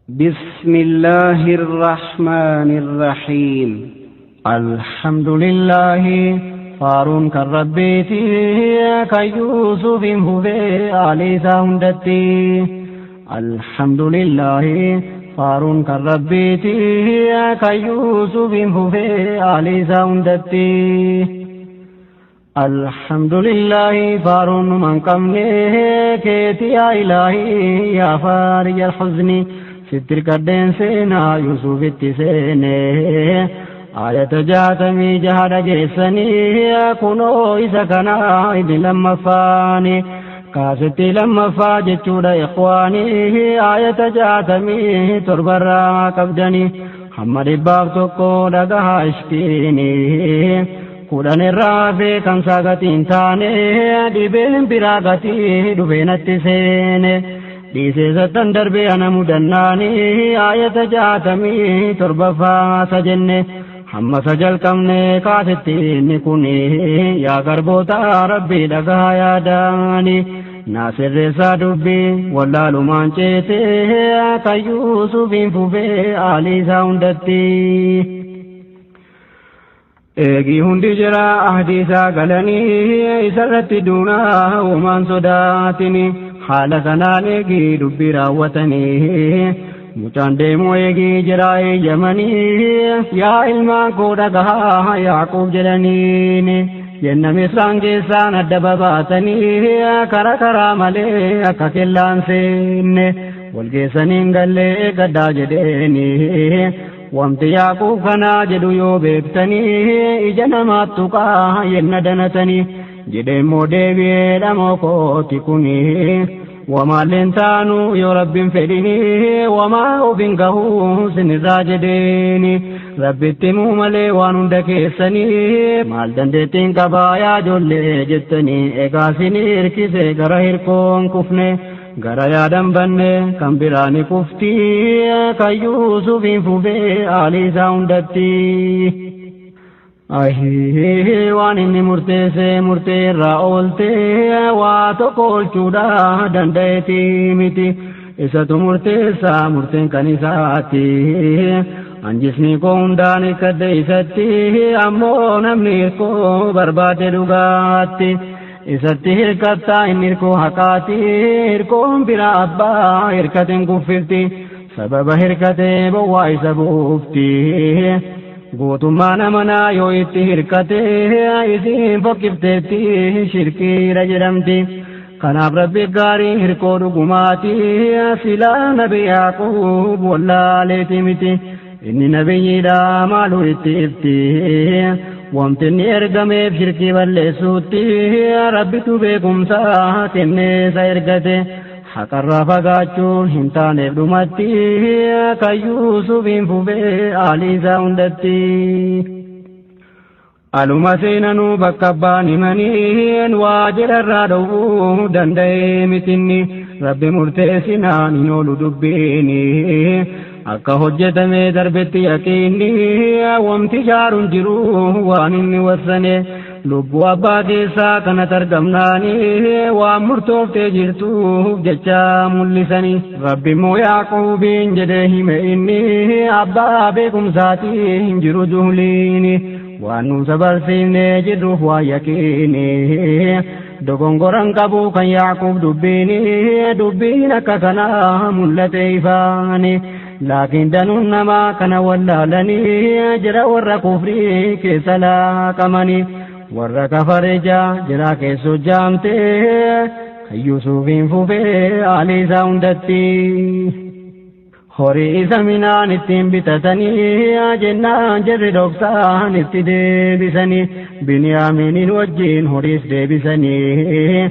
بسم الله الرحمن الرحيم. الحمد لله faaruun kan Rabbiiti, kan Yuusufiin fufee aalii isaa hundatti. Alhamdulillahi faaruun kan Rabbiiti, kan Yuusufiin fufee aalii isaa hundatti. Alhamdulillahi faaruun numan qabne keeti, yaa ilaahi yaa faarija alhuzni, sitti hirkadheen seenaa Yuusufitti seenee. Ayata 66 dhageessanii, kunoo isa kanaa inni lammaffaani, kaasetti lammaffaa jechuudha ikhwaanii. Ayata 67rraa qabdanii hamma 101 dhagahaa. Ishkiini 10 irraa hafee kan gatiin taane, dhibeen biraa gatii dhufee natti seene, dhiisee sattan darbee ana mudannaanii. Ayata 67ffaa sa jenne hamma sa jalqabne kaasetti inni kun. Yaa garboota Rabbii, dhagahaa yaadaani, naa sirreessaa dubbii wallaalumaan ceete, kan Yuusufiin fufee aalii isaa hundatti. Eegii hundi jira ahdii isaa galanii, isarratti duunaa uumaan sodaatini. Haala kanaan eegii dubbii raawwatanii, mucaan deemuu eegii jira eeyyamanii, "Yaa ilmaan koo, dhagahaa," Yaaquub jedhaniin. Jenna Misraan keessaan adda babaatanii, karaa karaa malee akka kellaan seenne, walgeessaniin gallee gaddaa jedheeni. Wanti Yaaquub kanaa jedhu yoo beektanii, ija namaatti tuqaa yenna danatanii jedheemmoo deebi'ee, "Dhamoo kooti kuni wamaalleen taanu yoo Rabbiin fedhini, wamaa ofin gahuu sinirraa," jedheeni. "Rabbitti himuu malee waan hunda keessanii maal dandeettiin qabaa yaa ijoollee?" jettanii. Egaa sin hirkise gara hirkoon kufne, gara yaadan banne kan biraani kufti, kan Yuusufiin fufee aalii isaa hundatti. Ahii, waan inni murteesse murtee irraa oolte waa tokko oolchuudha danda'eeti miti. Isatu murteessa, murteen kan isaati. Anjisni koo hundaan hirkadde isatti, ammoo namni hirkoo barbaade dhugaatti isatti hirkattaa, inni hirkoo haqaati. Hirkoon biraa abbaa hirkateen kuffifti, sababa hirkatee bowwaa isa buufti. Gootummaa namanaa yoo itti hirkate, isiin fokkifteetti shirkiidha jedhamti. Kanaaf Rabbi gaarii hirkoo dhugumaati. Silaa Nabi Yaaquub wallaaleeti miti, inni nabiyyiidha, maaluu itti ifti? Wanti inni ergameef shirkii balleessuutti, Rabbitu beekumsa kennee isa ergate. Haqarraa fagaachuun hin taaneef dhumatti, kan Yuusufiin fufee aalii isaa hundatti. Aluma seenanuu bakka abbaan himaniin waa jedharraa dhowwuu danda'ee mitinni. Rabbi murteessinaan hin oolu dubbiini, akka hojjetamee darbetti yaqiinni. Wamti shaaruun jiru waan inni wassane, lubbuu abbaa keessaa kanat argamnaani waan murtooftee jirtuuf jecha mul'isani. Rabbi immoo Yaaquubiin jedhee hime, inni abbaa beekumsaati, hin jiru juhliini. Waan nuusa barsiifnee jirruuf waa yaqiini, dogongoran qabu kan Yaaquub dubbiini. Dubbiin akka kanaa mul'ate ifaani, laakiin danuun namaa kana wallaalanii jira, warra kufrii keessa laaqamanii, warra kafareja jira keessoo jaamtee, kan Yuusufiin fufee aalii isaa hundatti. Horii isa minaan ittiin bitatanii jennaan, jarri dhoksaan itti deebisanii, Biniyaaminiin wajjin horiis deebisanii.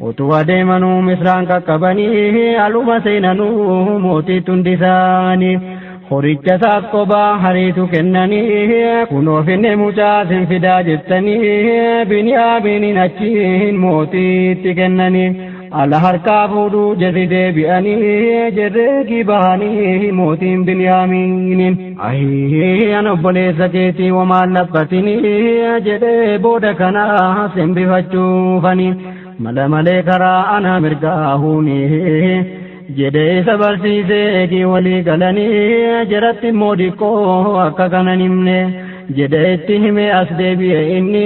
Utuu adeemanuu Misraan qaqqabanii, aluma seenanuu mootiitti hundisaanii horicha isaaf qobaa hariitu kennanii, "Kunoo finne, mucaa sin fidaa," jettanii Biniyaaminiin achiin mootiitti kennanii. Ala harkaa fuudhuu jarri deebi'anii, jarreegii bahanii, mootiin Biniyaaminiin, "Ahii, an obboleessa keetii, wamaan laphatinii," jedhee. Booda kana simbifachuufanii mala malee karaa ana mirgaahuuni. Jedhee isa barsiisee eegii walii galanii jaratti immoo diqqoo akka kanan himne jedhee itti hime as deebi'e inni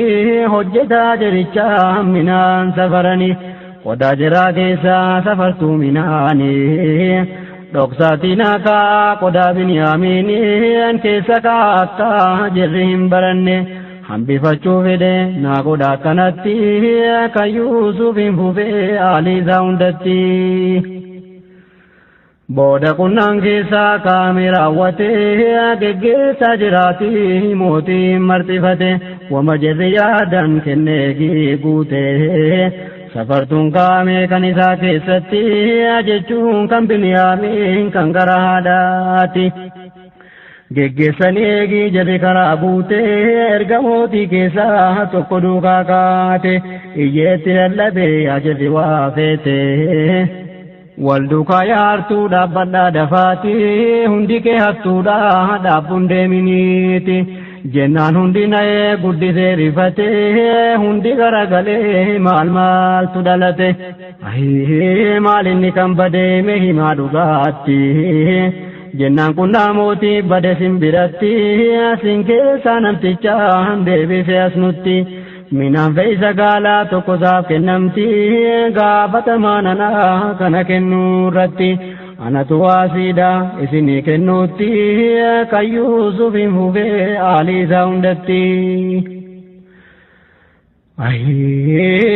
hojjetaa jerichaa minaan safaranii qodaa jiraa keessaa safartuu minaanii dhoksaatiin akka qodaa Biniyaamiin keessa kaa akka jirri hin baranne hambifachuu fedhe naa godha akkanatti kan Yuusufiin fufee haalii isaa hundatti. Booda qunnaan keessaa kaame raawwatee geggeessaa jiraati mootiin marxifate wama jirri yaadan kennee guute safartuun kaame kan isaa keessatti jechuun kan Biniyaamiin kan gara haadhaati. Geggeessanii eegii jarri karaa buute erga mootii keessaa tokko duukaa kaate iyyeetti lallabee yaa jirri waa feete. Wal duukaa yaartuu dhaabbadhaa dafaati hundi kee hattuudha dhaabbuun deeminiiti jennaan hundi na'ee guddisee rifate hundi garagalee maal maaltu dhalate maal inni kan badeeme himaa dhugaatti jennaan qunnaa mootii bade simbiratti asin keessaa namticha deebise as nutti. Minaan fe'isa gaalaa tokko isaaf kennamti gaafatamaa nana kana kennuu irratti anatu waasiidha isinii kennuutti kan Yuusufiin fufee haalii isaa hundatti.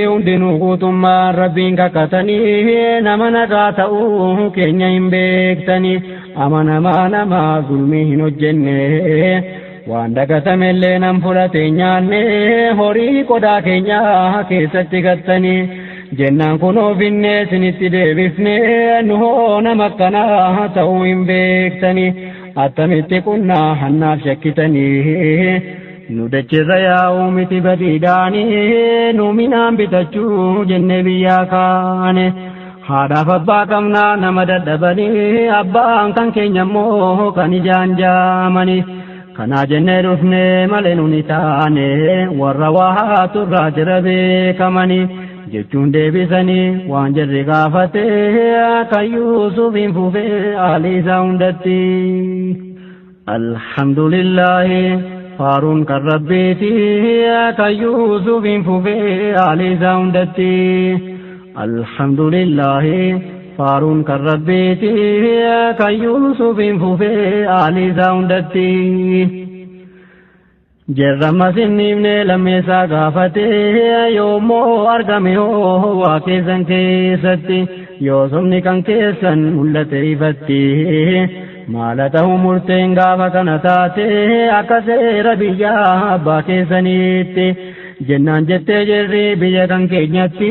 Hundinuu guutummaan Rabbiin kakatanii nama nagaa ta'uu keenya hin beektanii amanamaa nama zulmii hin hojjenne. Waan dagatamellee nan fudhate nyaanne horii qodaa keenya keessatti gattanii jennaan kunoo finne isinitti deebifne nu hoo nama akkanaa ta'uu hin beektanii attamitti qunnaa hannaaf shakkitanii nu dachirra yaa'uu miti badiidhaanii nu minaan bitachuu jenne biyyaa kaane. Haadhaaf abbaa qabnaa nama dadhabanii abbaan kan keenya immoo kan ijaan jaamanii. Kanaa jennee dhufne malee nuni taane warra waa turraa jira beekamanii jechuun deebisanii waan jarri gaafate kan Yuusufiin fufee haalii isaa hundatti. Alhamdulillaahi faaruun kan Rabbiiti kan Yuusufiin fufee haalii isaa hundatti. Alhamdulillaahi faaruun kan Rabbiiti kan Yuusufiin fufee haalii isaa hundatti. Jarrammas hin dhiifne lammeessaa gaafate yoommoo argame hoo waa keessan keessatti yoo sobni kan keessan mul'ate ifatti maala ta'uu murteen gaafa kana taate akka seera biyyaa abbaa keessaniitti. Jennaan jettee jirri biyya kan keenyatti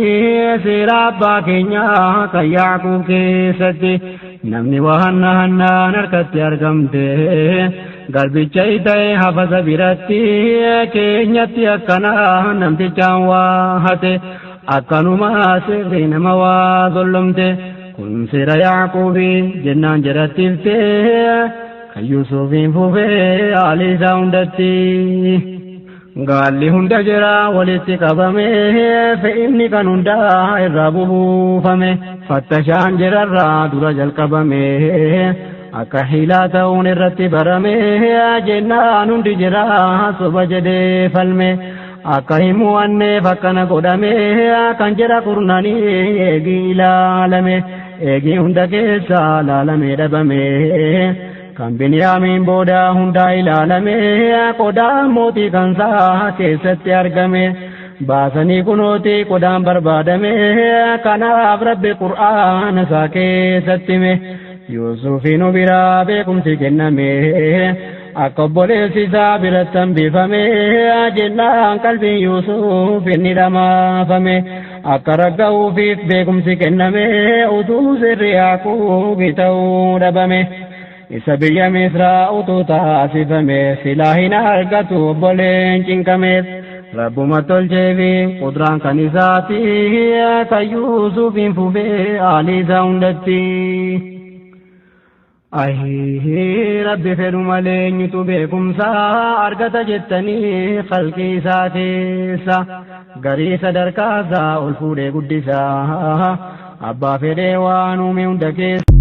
seera abbaa keenyaa kan Yaaqub keessatti namni waa hanna hannaan harkatti argamte garbicha ta'e hafasa biratti keenyatti akkana namtichaan waa hate akkanuma seerri nama waa zollomte kun seera Yaaquubi jennaan jarattifte kan Yuusufiin fufee haalii isaa hundatti. Gaalli hunda jira walitti qabame fe'inni kan hundaa irraa bubuufame fattashaan jirarraa dura jalqabame akka hiilaa ta'uun irratti barame jennaan hundi jira soba jedhee falme akka hin mo'anneef akkana godhame kan jira kurnanii eegii ilaalame eegii hunda keessaa laalamee dhabame. Kan Biniyaamiin booda hundaa ilaalame qodaan mootii kansaa keessatti argame baasanii kunooti qodaan barbaadame kanaaf Rabbi Qur'aana isaa keessatti hime Yuusufiin biraa beekumsi kenname akka obboleessi isaa biratti hambifame jennaan qalbiin Yuusuf inni dhamaafame akka ragga'uufiif beekumsi kenname utuu sirri Yaaquubi ta'uu dhabame. Isa biyya Misraa utuu taasifame silaa hin argatu obboleen cinqameef Rabbuma tolcheefi qudraan kan isaati kan Yuusufiin fufee haalii isaa hundatti. Rabbi fedhu malee eenyutu beekumsa argata jettanii khalqii isaa keessa garii sadarkaasaa ol fuudhee guddisaa. Abbaa fedhee waan uume hunda keessa.